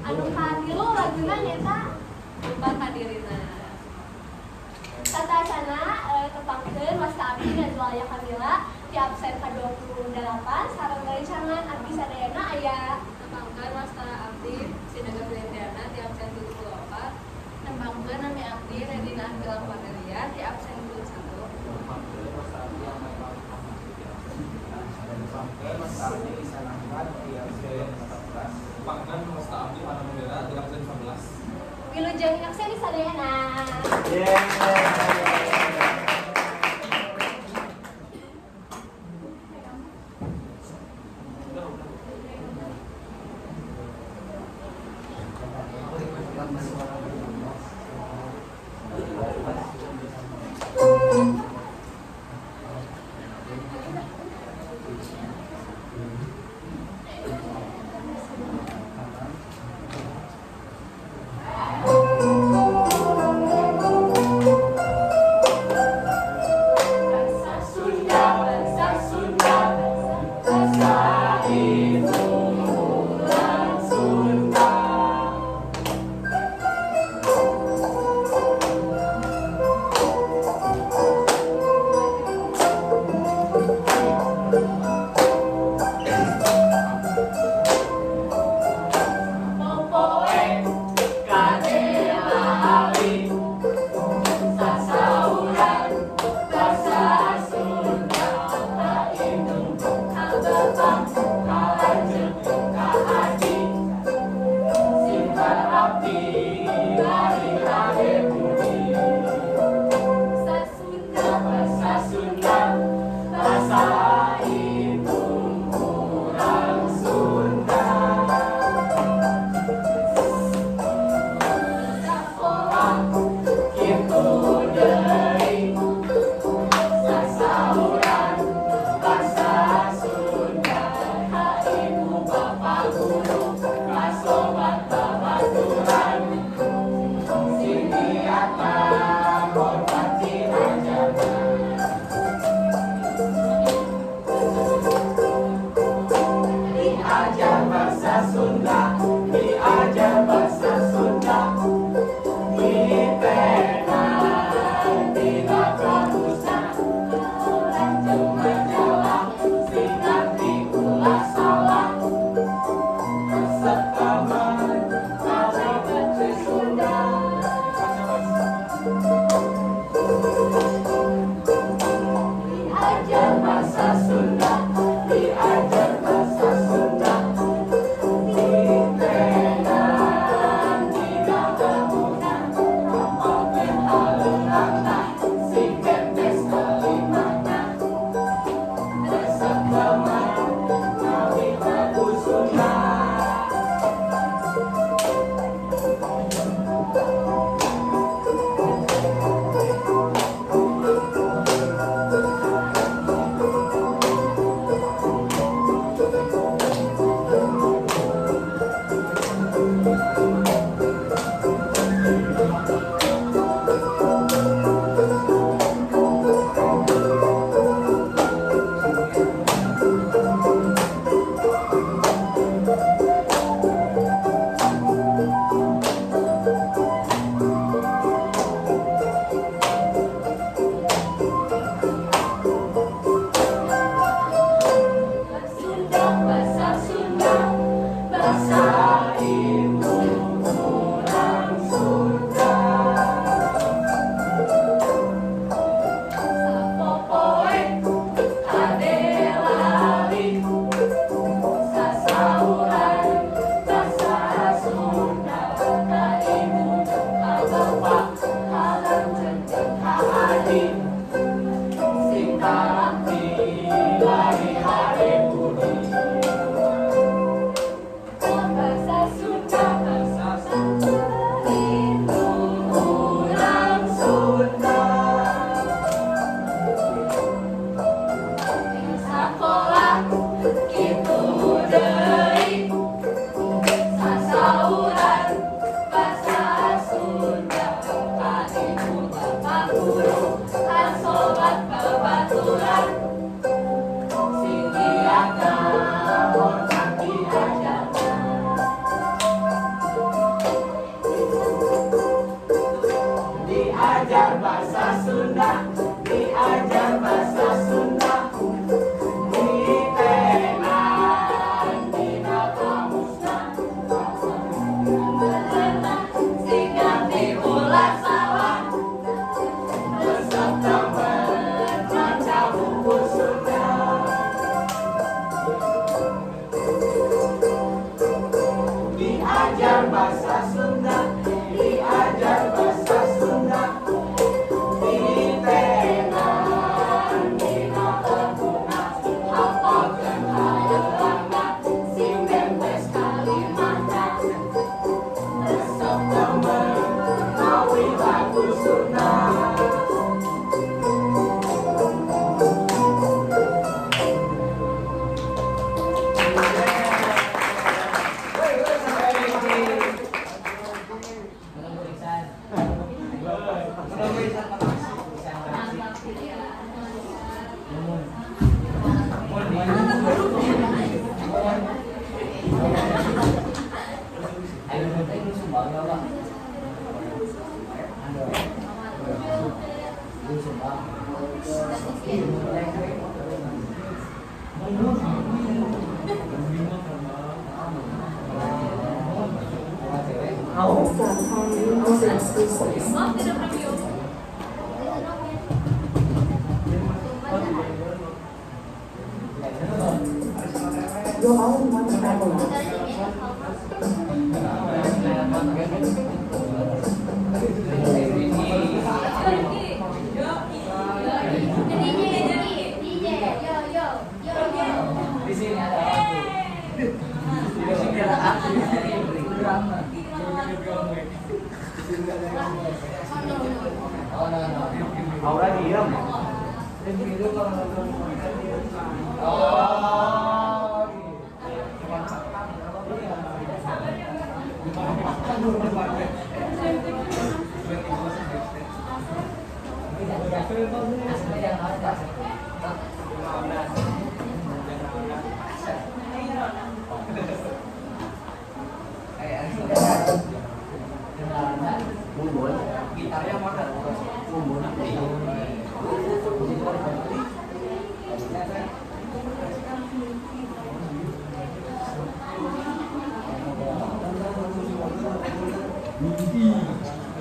Anu katilu laguna nyaeta Lupa kadirina. Sateuacanna tepangkeun wasta abdi Najwa Alya Kamila ti absen ka-28 sareng rerencangan abdi sadayana aya. Tepangkeun wasta abdi Sinaga Filipiana ti absen 74. Tepangkeun nami abdi Redina Akila Cornelia ti absen 21. Tepangkeun wasta abdi Ahmad Ahmad ti absen 9. Tepangkeun wasta abdi Isan Ahmad ti absen 14. Tepangkeun wasta abdi Ana Munira ti absen 11. Wilujeng nyakseni sadayana. Yeay. Bahasa Sunda, bahasa Sunda, bahasa itu urang Sunda. Popoe kadela ali, sasauran bahasa Sunda, ka indung, ka bapak, ka lanceuk, ka adi, simpan abdi dari ade budi. Sasunda, bahasa Sunda, bahasa itu urang Sunda. Sakola kitu deui, sasauran bahasa Sunda, ka ibu bapa guru, ka sobat babaturan. Diajar bahasa Sunda, diajar bahasa Sunda. Titenan dina laguna, hafalkeun hayangna, sing bebas kalimatna. Resep demen mawi lagu Sunda. Maaf tidak premium. Your all-in-one travel app. DJ, DJ, yo yo yo yo. Di sini ada aku. Di sini ada aku. Oh, no, no. Aura diam. Oh. Gitarnya mana? Gini-gini aja.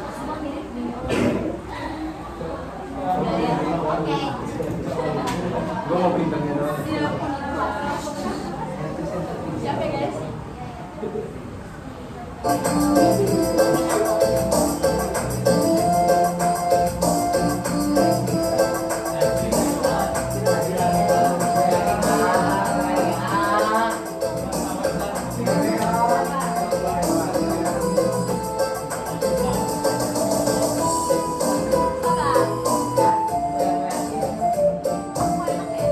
Semua mirip nih. Oke. Gua mau bintangnya doang. Siap ya guys? Apa? Mau enak ya?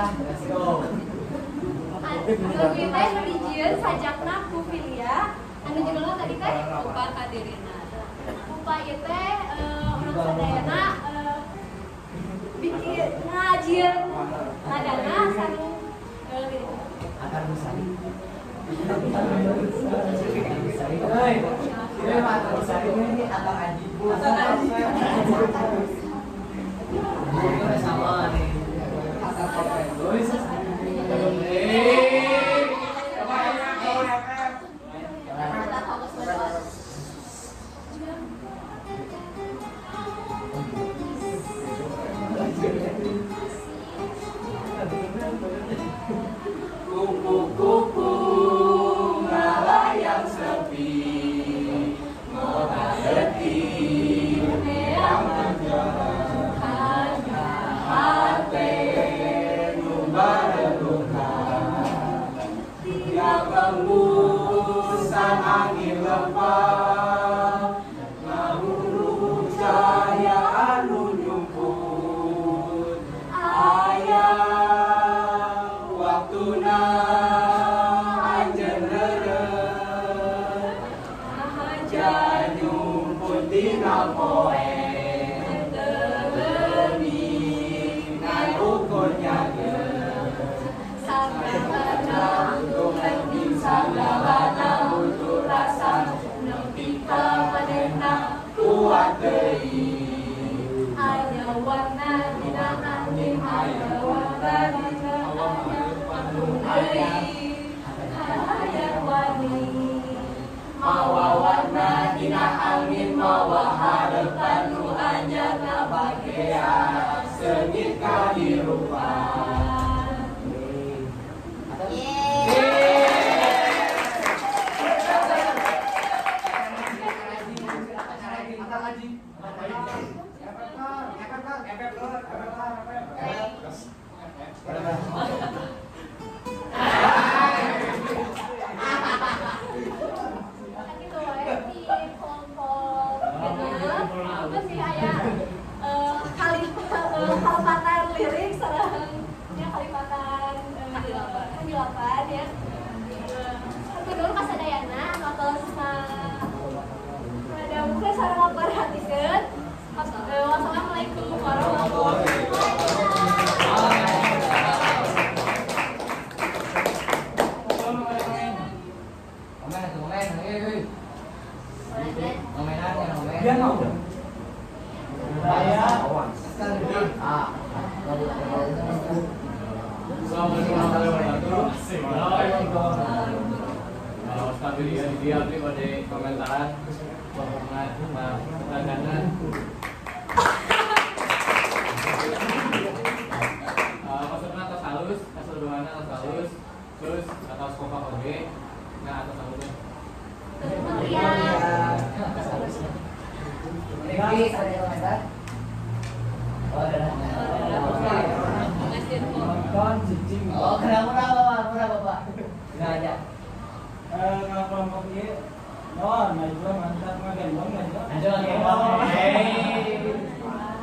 Let's go. Lagu ieu teh nu dijieun sajakna ku Filia. Anu judulna tadi teh Upa kadirina. Upa ieu teh urang sadayana bikin ngajieun nadana sareng lirik. Akar Musari. Hei, ini mah Akar Musari ini Akar Aji. Akar Aji. Ini udah sama nih. Akar Kopen. Mata fokus berdoa. Kupu-kupu melayang sepi, Mota letih hate nu barelukan. Tiap embusan angin lepas, Ngahuru cahaya anu nyumput. Aya waktuna anjeun reureuh, Haja nyumput dina poe teu leuwih ngan ukur nyageus. Sagalana butuh hening, sagalana butuh rasa, nepi ka manehna kuat deui. Aya warna dina angin, aya warna dina angin, aku deui hayang wani. Mawa warna dina angin, mawa harepan nu anyar ngabagea seungit kahirupan. Akar Aji. Kan gitu wae di kelompok 6 terus sih aya kalipatan lirik sareng nya kalipatan kahilapan ya. Hatur nuhun ka sadayana anu atos ngadangukeun sareng ngaperhatikeun. Wassalamualaikum warahmatullahi wabarakatuh. Komen, komen, hei, hei. Komenan ya, komen. Dia mau. Saya Ah. Assalamualaikum warahmatullahi wabarakatuh. Stabil ya, dia abdi pada komentaran performa nadana. Maksudnya atas halus, keseluruhannya atas halus, terus atas kompak oge, nah atas halusnya. Iya. Rifki, ada komentar? Oh, ada. Ngasih info. Nonton cicing. Oh, kenapa murah Bapak? Murah Bapak. Enggak aja. Kalau kelompok ieu, oh, Najwa mantap ngagendong Najwa. Najwa ngagendong. Hey.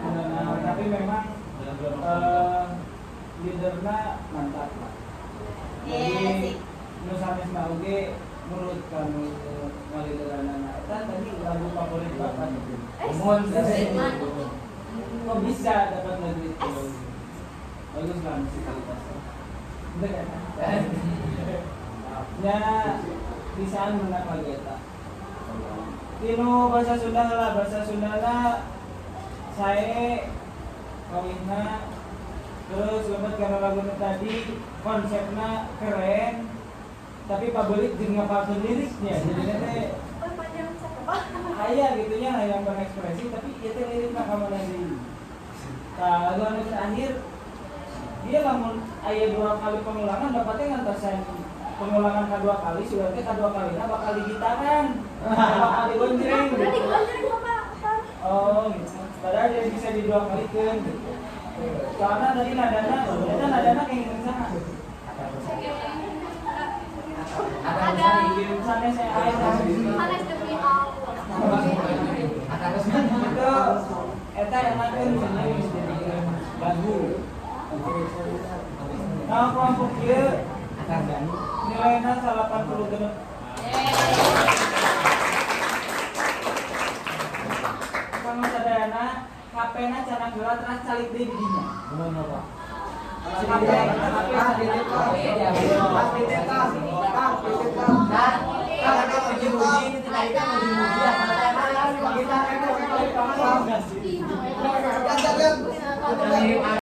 Nah, tapi memang leadernya mantap lah. Jadi nu sanes mah oge menurut kamu ngalideranana eta tadi lagu favorit Bapak gitu. Mun Kok bisa dapat lagu itu? Bagus lah musikalitasnya. Bener kan? Ya, bisaan menang lagu eta. Tinu bahasa Sunda lah, bahasa Sunda lah saya kawinna terus lebet karena lagu tadi konsepnya keren tapi publik jeung ngapalkeun liriknya jadi teh Oh, panjang siapa? aya gitu nya hayang berekspresi tapi ieu teh lirikna ka mana deui. Tah lagu anu terakhir dia lamun aya dua kali pengulangan dapatnya ngantosan pengulangan kedua kali sudah teh kedua kalina bakal digitaran, bakal digonjreng Udah gitu. digonjreng Bapak. Oh gitu. Padahal dia bisa di dua kali kan gitu. Soalnya tadi nadana, eta nadana kayak saha? Ada Sanes saya Sanes demi Allah. Itu eta enakeun cenah geus jadi lagu. Nah, kelompok ieu nilainya 86. Kanggo sadayana HP-na candak heula, terus calik deui di dinya. HP, HP. Nah, kalau muji-muji itu tadi kan muji-muji ya. Kita kan